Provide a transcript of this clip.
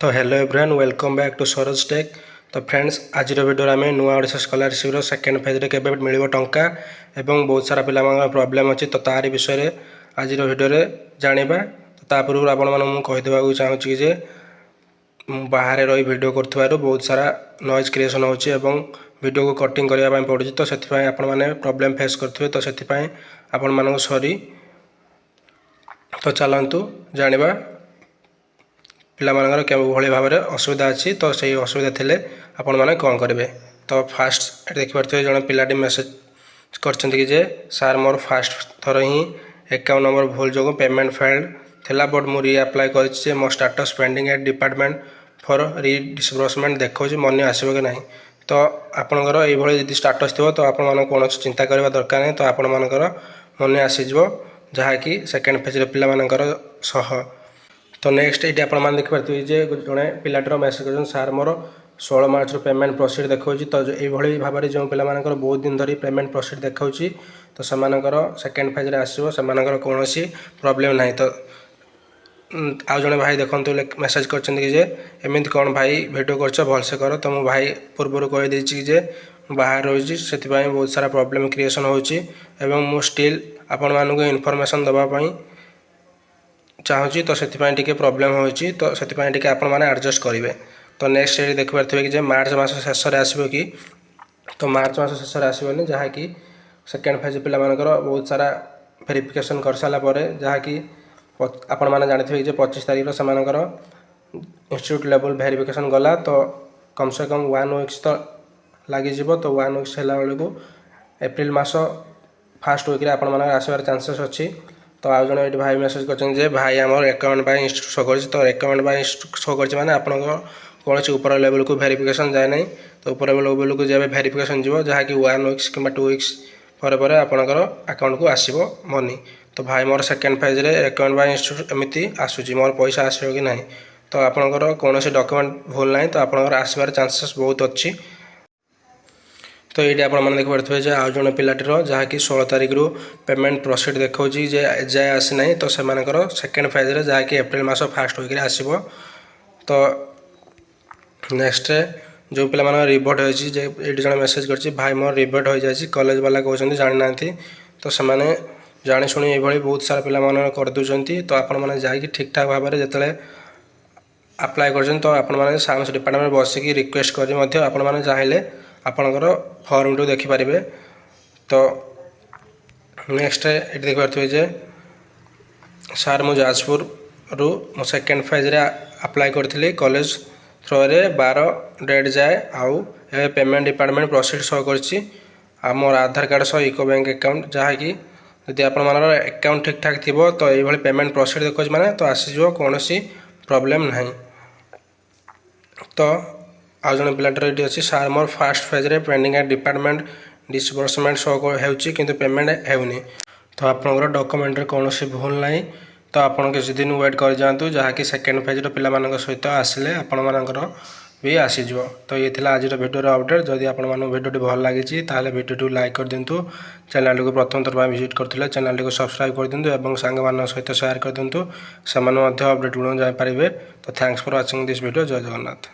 ତ Hello everyone, welcome back to Saroj Tech. ତ friends, ଆଜିର ଭିଡ଼ିଓରେ ଆମେ ନୂଆ ଓଡ଼ିଶା ସ୍କଲାରସିପ୍ର ସେକେଣ୍ଡ ଫେଜ୍ରେ କେବେ ମିଳିବ ଟଙ୍କା ଏବଂ ବହୁତ ସାରା ପିଲାମାନଙ୍କର ପ୍ରୋବ୍ଲେମ୍ ଅଛି, ତ ତାରି ବିଷୟରେ ଆଜିର ଭିଡ଼ିଓରେ ଜାଣିବା। ତ ତା ପୂର୍ବରୁ ଆପଣମାନଙ୍କୁ ମୁଁ କହିଦେବାକୁ ଚାହୁଁଛି କି ଯେ ମୁଁ ବାହାରେ ରହି ଭିଡ଼ିଓ କରୁଥିବାରୁ ବହୁତ ସାରା ନଏଜ୍ କ୍ରିଏସନ୍ ହେଉଛି ଏବଂ ଭିଡ଼ିଓକୁ କଟିଂ କରିବା ପାଇଁ ପଡ଼ୁଛି। ତ ସେଥିପାଇଁ ଆପଣମାନେ ପ୍ରୋବ୍ଲେମ୍ ଫେସ୍ କରୁଥିବେ, ତ ସେଥିପାଇଁ ଆପଣମାନଙ୍କୁ ସରି। ତ ଚାଲନ୍ତୁ ଜାଣିବା ପିଲାମାନଙ୍କର କେଉଁଭଳି ଭାବରେ ଅସୁବିଧା ଅଛି। ତ ସେଇ ଅସୁବିଧା ଥିଲେ ଆପଣମାନେ କ'ଣ କରିବେ? ତ ଫାଷ୍ଟ ଏଠି ଦେଖିପାରୁଥିବେ, ଜଣେ ପିଲାଟି ମେସେଜ୍ କରିଛନ୍ତି କି ଯେ ସାର୍, ମୋର ଫାଷ୍ଟ ଥର ହିଁ ଆକାଉଣ୍ଟ ନମ୍ବର ଭୁଲ ଯୋଗୁଁ ପେମେଣ୍ଟ ଫେଲ୍ଡ ଥିଲା, ବଟ୍ ମୁଁ ରିଆପ୍ଲାଏ କରିଛି ଯେ ମୋ status pending at department for redisbursement ଦେଖାଉଛି, ମନି ଆସିବ କି ନାହିଁ? ତ ଆପଣଙ୍କର ଏଇଭଳି ଯଦି ଷ୍ଟାଟସ୍ ଥିବ, ତ ଆପଣମାନଙ୍କୁ କୌଣସି ଚିନ୍ତା କରିବା ଦରକାର ନାହିଁ। ତ ଆପଣମାନଙ୍କର ମନି ଆସିଯିବ, ଯାହାକି ସେକେଣ୍ଡ ଫେଜ୍ର ପିଲାମାନଙ୍କର ସହ। ତ ନେକ୍ସଟ ଏଇଠି ଆପଣମାନେ ଦେଖିପାରୁଥିବେ ଯେ ଜଣେ ପିଲାଟିର ମେସେଜ୍ କରିଛନ୍ତି, ସାର୍, ମୋର 16 ମାର୍ଚ୍ଚରୁ ପେମେଣ୍ଟ ପ୍ରୋସିଡ଼ ଦେଖାଉଛି। ତ ଏଇଭଳି ଭାବରେ ଯେଉଁ ପିଲାମାନଙ୍କର ବହୁତ ଦିନ ଧରି ପେମେଣ୍ଟ ପ୍ରୋସିଡ଼ ଦେଖାଉଛି, ତ ସେମାନଙ୍କର ସେକେଣ୍ଡ ଫେଜ୍ରେ ଆସିବ, ସେମାନଙ୍କର କୌଣସି ପ୍ରୋବ୍ଲେମ୍ ନାହିଁ। ତ ଆଉ ଜଣେ ଭାଇ ଦେଖନ୍ତୁ, ମେସେଜ୍ କରିଛନ୍ତି କି ଯେ ଏମିତି କ'ଣ ଭାଇ ଭିଡ଼ିଓ କରୁଛ, ଭଲସେ କର। ତ ମୁଁ ଭାଇ ପୂର୍ବରୁ କହିଦେଇଛି କି ଯେ ମୁଁ ବାହାରେ ରହୁଛି, ସେଥିପାଇଁ ବହୁତ ସାରା ପ୍ରୋବ୍ଲେମ୍ କ୍ରିଏସନ୍ ହେଉଛି ଏବଂ ମୁଁ ଷ୍ଟିଲ୍ ଆପଣମାନଙ୍କୁ ଇନଫର୍ମେସନ୍ ଦେବା ପାଇଁ ଚାହୁଁଛି। ତ ସେଥିପାଇଁ ଟିକେ ପ୍ରୋବ୍ଲେମ୍ ହେଉଛି, ତ ସେଥିପାଇଁ ଟିକେ ଆପଣମାନେ ଆଡ଼ଜଷ୍ଟ କରିବେ। ତ ନେକ୍ସଟ ଏଠି ଦେଖିପାରୁଥିବେ କି ଯେ ମାର୍ଚ୍ଚ ମାସ ଶେଷରେ ଆସିବ କି? ତ ମାର୍ଚ୍ଚ ମାସ ଶେଷରେ ଆସିବନି, ଯାହାକି ସେକେଣ୍ଡ ଫେଜ୍ ପିଲାମାନଙ୍କର ବହୁତ ସାରା ଭେରିଫିକେସନ୍ କରିସାରିଲା ପରେ, ଯାହାକି ଆପଣମାନେ ଜାଣିଥିବେ ଯେ 25 ତାରିଖର ସେମାନଙ୍କର ଇନଷ୍ଟିଚ୍ୟୁଟ୍ ଲେଭେଲ୍ ଭେରିଫିକେସନ୍ ଗଲା, ତ କମ୍ ସେ କମ୍ ୱାନ୍ ୱିକ୍ସ ତ ଲାଗିଯିବ। ତ ୱାନ୍ ୱିକ୍ସ ହେଲା ବେଳକୁ ଏପ୍ରିଲ ମାସ ଫାଷ୍ଟ ୱିକ୍ରେ ଆପଣମାନଙ୍କର ଆସିବାର ଚାନ୍ସେସ୍ ଅଛି। ତ ଆଉ ଜଣେ ଏଇଠି ଭାଇ ମେସେଜ୍ କରିଛନ୍ତି ଯେ ଭାଇ, ଆମର ରେକମେଣ୍ଡ ବାଇ ଇନଷ୍ଟିଚ୍ୟୁଟ୍ ଶୋ କରିଛି। ତ ରେକମେଣ୍ଡ ବାଇ ଇନଷ୍ଟିଚ୍ୟୁଟ୍ ଶୋ କରିଛି ମାନେ ଆପଣଙ୍କ କୌଣସି ଉପର ଲେଭେଲକୁ ଭେରିଫିକେସନ୍ ଯାଏ ନାହିଁ। ତ ଉପର ଲେଭେଲକୁ ଯେବେ ଭେରିଫିକେସନ୍ ଯିବ, ଯାହାକି ୱାନ୍ ୱିକ୍ସ କିମ୍ବା 2 ୱିକ୍ସ ପରେ ପରେ ଆପଣଙ୍କର ଆକାଉଣ୍ଟକୁ ଆସିବ ମନି। ତ ଭାଇ, ମୋର ସେକେଣ୍ଡ ଫେଜ୍ରେ ରେକମେଣ୍ଡ ବାଇ ଇନଷ୍ଟିଚ୍ୟୁଟ୍ ଏମିତି ଆସୁଛି, ମୋର ପଇସା ଆସିବ କି ନାହିଁ? ତ ଆପଣଙ୍କର କୌଣସି ଡକ୍ୟୁମେଣ୍ଟ ଭୁଲ ନାହିଁ, ତ ଆପଣଙ୍କର ଆସିବାର ଚାନ୍ସେସ୍ ବହୁତ ଅଛି। ତ ଏଇଠି ଆପଣମାନେ ଦେଖିପାରୁଥିବେ ଯେ ଆଉ ଜଣେ ପିଲାଟିର, ଯାହାକି 16 ତାରିଖରୁ ପେମେଣ୍ଟ ପ୍ରୋସିଡ଼ ଦେଖାଉଛି ଯେ ଏଯାଏ ଆସିନାହିଁ। ତ ସେମାନଙ୍କର ସେକେଣ୍ଡ ଫେଜ୍ରେ, ଯାହାକି ଏପ୍ରିଲ ମାସ ଫାଷ୍ଟ ୱିକ୍ରେ ଆସିବ। ତ ନେକ୍ସଟ ଯେଉଁ ପିଲାମାନଙ୍କର ରିଭର୍ଟ ହୋଇଛି, ଯେ ଏଇଠି ଜଣେ ମେସେଜ୍ କରିଛି, ଭାଇ, ମୋର ରିଭର୍ଟ ହୋଇଯାଇଛି, କଲେଜ ବାଲା କହୁଛନ୍ତି ଜାଣିନାହାନ୍ତି। ତ ସେମାନେ ଜାଣିଶୁଣି ଏଇଭଳି ବହୁତ ସାରା ପିଲାମାନଙ୍କର କରିଦେଉଛନ୍ତି। ତ ଆପଣମାନେ ଯାଇକି ଠିକ୍ଠାକ୍ ଭାବରେ ଯେତେବେଳେ ଆପ୍ଲାଏ କରିଛନ୍ତି, ତ ଆପଣମାନେ ସାମ୍ସ ଡିପାର୍ଟମେଣ୍ଟ ବସିକି ରିକ୍ୱେଷ୍ଟ କରି ମଧ୍ୟ ଆପଣମାନେ ଚାହିଁଲେ ଆପଣଙ୍କର ଫର୍ମଟିକୁ ଦେଖିପାରିବେ। ତ ନେକ୍ସଟ ଏଠି ଦେଖିପାରୁଥିବେ ଯେ ସାର୍, ମୁଁ ଯାଜପୁରରୁ ମୁଁ ସେକେଣ୍ଡ ଫେଜ୍ରେ ଆପ୍ଲାଏ କରିଥିଲି କଲେଜ ଥ୍ରୋରେ 12 ଡେଟ୍ ଯାଏ, ଆଉ ଏବେ ପେମେଣ୍ଟ ଡିପାର୍ଟମେଣ୍ଟ ପ୍ରୋସିଡ଼ ଶୋ କରିଛି, ଆଉ ମୋର ଆଧାର କାର୍ଡ଼ ସହ ୟୁକୋ ବ୍ୟାଙ୍କ ଆକାଉଣ୍ଟ। ଯାହାକି ଯଦି ଆପଣମାନଙ୍କର ଆକାଉଣ୍ଟ ଠିକ୍ଠାକ୍ ଥିବ, ତ ଏଇଭଳି ପେମେଣ୍ଟ ପ୍ରୋସିଡ଼ ଦେଖାଉଛି ମାନେ ତ ଆସିଯିବ, କୌଣସି ପ୍ରୋବ୍ଲେମ୍ ନାହିଁ। ତ ଆଉ ଜଣେ ପିଲାଟିର ଏଇଠି ଅଛି, ସାର୍, ମୋର ଫାଷ୍ଟ ଫେଜ୍ରେ pending at department disbursement show ହେଉଛି, କିନ୍ତୁ ପେମେଣ୍ଟ ହେଉନି। ତ ଆପଣଙ୍କର ଡକୁମେଣ୍ଟରେ କୌଣସି ଭୁଲ ନାହିଁ, ତ ଆପଣ କିଛି ଦିନ ୱେଟ୍ କରିଯାଆନ୍ତୁ, ଯାହାକି ସେକେଣ୍ଡ ଫେଜ୍ର ପିଲାମାନଙ୍କ ସହିତ ଆସିଲେ ଆପଣମାନଙ୍କର ବି ଆସିଯିବ। ତ ଇଏ ଥିଲା ଆଜିର ଭିଡ଼ିଓର ଅପଡ଼େଟ୍। ଯଦି ଆପଣମାନଙ୍କୁ ଭିଡ଼ିଓଟି ଭଲ ଲାଗିଛି, ତାହେଲେ ଭିଡ଼ିଓଟିକୁ ଲାଇକ୍ କରିଦିଅନ୍ତୁ। ଚ୍ୟାନେଲଟିକୁ ପ୍ରଥମ ଥର ପାଇଁ ଭିଜିଟ୍ କରୁଥିଲେ ଚ୍ୟାନେଲଟିକୁ ସବସ୍କ୍ରାଇବ୍ କରିଦିଅନ୍ତୁ ଏବଂ ସାଙ୍ଗମାନଙ୍କ ସହିତ ସେୟାର କରିଦିଅନ୍ତୁ, ସେମାନେ ମଧ୍ୟ ଅପଡ଼େଟ୍ ଗୁଡ଼ିକ ଜାଣିପାରିବେ। ତ thanks for watching this video. Jay Jagannath.